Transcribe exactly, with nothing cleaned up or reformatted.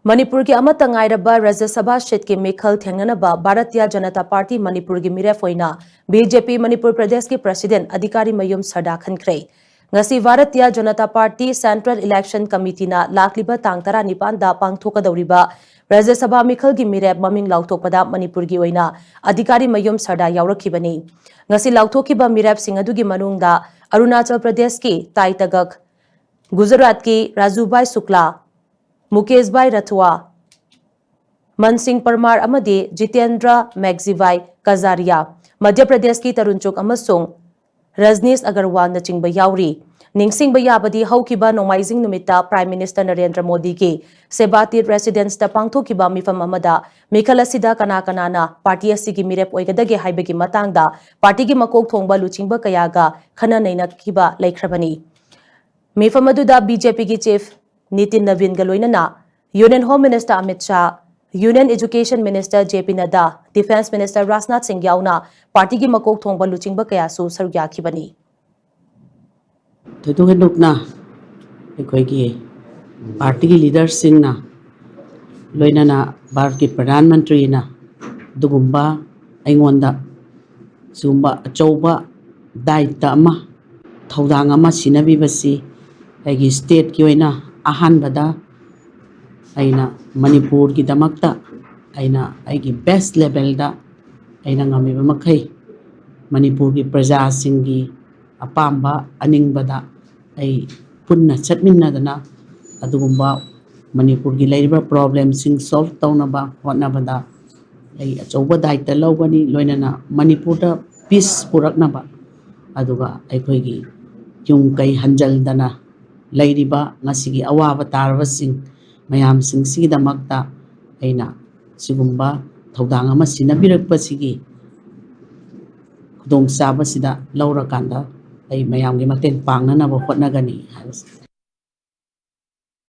ꯃꯅꯤꯄꯨꯔꯒꯤ ꯑꯃꯠꯇ ꯉꯥꯏꯔꯕ ꯔꯥꯖ꯭ꯌ ꯁꯚꯥ ꯁꯤꯠꯀꯤ ꯃꯤꯈꯜ ꯊꯦꯡꯅꯅꯕ ꯚꯥꯔꯇꯤꯌ ꯖꯅꯇꯥ ꯄꯥꯔꯇꯤ ꯃꯅꯤꯄꯨꯔꯒꯤ ꯃꯤꯔꯦꯞ ꯑꯣꯏꯅ ꯕꯤ ꯖꯦ ꯄꯤ ꯃꯅꯤꯄꯨꯔ ꯄ꯭ꯔꯗꯦꯁꯀꯤ ꯄ꯭ꯔꯁꯤꯗꯦꯟꯠ ꯑꯙꯤꯀꯥꯔꯤ ꯃꯌꯨꯝ ꯁꯔꯗꯥ ꯈꯟꯈ꯭ꯔꯦ꯫ ꯉꯁꯤ Bharatiya Janata party central election ꯀꯃꯤꯇꯤꯅ ꯂꯥꯛꯂꯤꯕ ꯇꯥꯡ ꯇꯔꯥꯅꯤꯄꯥꯟꯗ ꯄꯥꯡꯊꯣꯛꯀꯗꯧꯔꯤꯕ ꯔꯥꯖ꯭ꯌ ꯁꯚꯥ ꯃꯤꯈꯜꯒꯤ ꯃꯤꯔꯦꯞ ꯃꯃꯤꯡ ꯂꯥꯎꯊꯣꯛꯄꯗ ꯃꯅꯤꯄꯨꯔꯒꯤ ꯑꯣꯏꯅ ꯑꯙꯤꯀꯥꯔꯤ ꯃꯌꯨꯝ ꯁꯔꯗꯥ ꯌꯥꯎꯔꯛꯈꯤꯕꯅꯤ꯫ ꯉꯁꯤ ꯂꯥꯎꯊꯣꯛꯈꯤꯕ ꯃꯤꯔꯦꯞꯁꯤꯡ ꯑꯗꯨꯒꯤ ꯃꯅꯨꯡꯗ ꯑꯔꯨꯅꯥꯆꯜ ꯄ꯭ꯔꯗꯦꯁꯀꯤ ꯇꯥꯏ ꯇꯒꯛ, ꯒꯨꯖꯔꯥꯠꯀꯤ ꯔꯥꯖꯨꯚꯥꯏ ꯁꯨꯛꯂꯥ, ꯃꯨꯀꯦꯁꯚꯥꯏ ꯔꯊꯋꯥ, ꯃꯟꯁꯤꯡ ꯄꯔꯃꯥꯔ ꯑꯃꯗꯤ ꯖꯤꯇꯦꯟꯗ꯭ꯔ ꯃꯦꯛꯖꯤꯚꯥꯏ ꯀꯖꯥꯔꯤꯌꯥ, ꯃꯙ꯭ꯌ ꯄ꯭ꯔꯗꯦꯁꯀꯤ ꯇꯔꯨꯟ ꯆꯨꯛ ꯑꯃꯁꯨꯡ ꯔꯖꯅꯤꯁ ꯑꯒꯔꯋꯥꯜꯅꯆꯤꯡꯕ ꯌꯥꯎꯔꯤ꯫ ꯅꯤꯡꯁꯤꯡꯕ ꯌꯥꯕꯗꯤ, ꯍꯧꯈꯤꯕ ꯅꯣꯡꯃꯥꯏꯖꯤꯡ ꯅꯨꯃꯤꯠꯇ Prime Minister ꯅꯔꯦꯟꯗ꯭ꯔ ꯃꯣꯗꯤꯒꯤ ꯁꯦꯕꯥꯇꯤꯠ ꯔꯦꯁꯤꯗꯦꯟꯁꯇ ꯄꯥꯡꯊꯣꯛꯈꯤꯕ ꯃꯤꯐꯝ ꯑꯃꯗ ꯃꯤꯈꯜ ꯑꯁꯤꯗ ꯀꯅꯥ ꯀꯅꯥꯅ ꯄꯥꯔꯇꯤ ꯑꯁꯤꯒꯤ ꯃꯤꯔꯦꯞ ꯑꯣꯏꯒꯗꯒꯦ ꯍꯥꯏꯕꯒꯤ ꯃꯇꯥꯡꯗ ꯄꯥꯔꯇꯤꯒꯤ ꯃꯀꯣꯛ ꯊꯣꯡꯕ ꯂꯨꯆꯤꯡꯕ ꯀꯌꯥꯒ ꯈꯟꯅ ꯅꯩꯅꯈꯤꯕ ꯂꯩꯈ꯭ꯔꯕꯅꯤ꯫ ꯃꯤꯐꯝ ꯑꯗꯨꯗ ꯕꯤ ꯖꯦ ꯄꯤꯒꯤ ꯆꯤꯐ ꯅꯤꯇꯤꯟ ꯅꯕꯤꯟꯒ ꯂꯣꯏꯅꯅ Union Home Minister Amit Shah, Union Education Minister J P Nadda, Defence Minister Rajnath Singh ꯌꯥꯎꯅ ꯄꯥꯔꯇꯤꯒꯤ ꯃꯀꯣꯛ ꯊꯣꯡꯕ ꯂꯨꯆꯤꯡꯕ ꯀꯌꯥꯁꯨ ꯁꯔꯨꯛ ꯌꯥꯈꯤꯕꯅꯤ꯫ ꯊꯣꯏꯗꯣꯛ ꯍꯦꯟꯗꯣꯛꯅ ꯑꯩꯈꯣꯏꯒꯤ ꯄꯥꯔꯇꯤꯒꯤ ꯂꯤꯗꯔꯁꯤꯡꯅ, ꯂꯣꯏꯅꯅ ꯚꯥꯔꯠꯀꯤ ꯄ꯭ꯔꯙꯥꯟ ꯃꯟꯇ꯭ꯔꯤꯅ ꯑꯗꯨꯒꯨꯝꯕ ꯑꯩꯉꯣꯟꯗ ꯁꯤꯒꯨꯝꯕ ꯑꯆꯧꯕ ꯗꯥꯏꯇ ꯑꯃ, ꯊꯧꯗꯥꯡ ꯑꯃ ꯁꯤꯟꯅꯕꯤꯕꯁꯤ ꯑꯩꯒꯤ ꯁ꯭ꯇꯦꯠꯀꯤ ꯑꯣꯏꯅ ꯑꯍꯥꯟꯕꯗ ꯑꯩꯅ ꯃꯅꯤꯄꯨꯔꯒꯤꯗꯃꯛꯇ ꯑꯩꯅ ꯑꯩꯒꯤ ꯕꯦꯁ ꯂꯦꯚꯦꯜꯗ ꯑꯩꯅ ꯉꯝꯃꯤꯕ ꯃꯈꯩ ꯃꯅꯤꯄꯨꯔꯒꯤ ꯄ꯭ꯔꯖꯥꯁꯤꯡꯒꯤ ꯑꯄꯥꯝꯕ ꯑꯅꯤꯡꯕꯗ ꯑꯩ ꯄꯨꯟꯅ ꯆꯠꯃꯤꯟꯅꯗꯅ ꯑꯗꯨꯒꯨꯝꯕ ꯃꯅꯤꯄꯨꯔꯒꯤ ꯂꯩꯔꯤꯕ ꯄ꯭ꯔꯣꯕ꯭ꯂꯦꯝꯁꯤꯡ ꯁꯣꯜꯕ ꯇꯧꯅꯕ ꯍꯣꯠꯅꯕꯗ ꯑꯩ ꯑꯆꯧꯕ ꯗꯥꯏꯇ ꯂꯧꯒꯅꯤ꯫ ꯂꯣꯏꯅꯅ ꯃꯅꯤꯄꯨꯔꯗ ꯄꯤꯁ ꯄꯨꯔꯛꯅꯕ, ꯑꯗꯨꯒ ꯑꯩꯈꯣꯏꯒꯤ ꯌꯨꯝ ꯀꯩ ꯍꯟꯖꯤꯟꯗꯅ ꯂꯩꯔꯤꯕ ꯉꯁꯤꯒꯤ ꯑꯋꯥꯕ ꯇꯥꯔꯕꯁꯤꯡ ꯃꯌꯥꯝꯁꯤꯡꯁꯤꯒꯤꯗꯃꯛꯇ ꯑꯩꯅ ꯁꯤꯒꯨꯝꯕ ꯊꯧꯗꯥꯡ ꯑꯃ ꯁꯤꯟꯅꯕꯤꯔꯛꯄꯁꯤꯒꯤ ꯈꯨꯗꯣꯡꯆꯥꯕꯁꯤꯗ ꯂꯧꯔꯀꯥꯟꯗ ꯑꯩ ꯃꯌꯥꯝꯒꯤ ꯃꯇꯦꯡ ꯄꯥꯡꯅꯅꯕ ꯍꯣꯠꯅꯒꯅꯤ ꯍꯥꯏꯕꯁꯤ꯫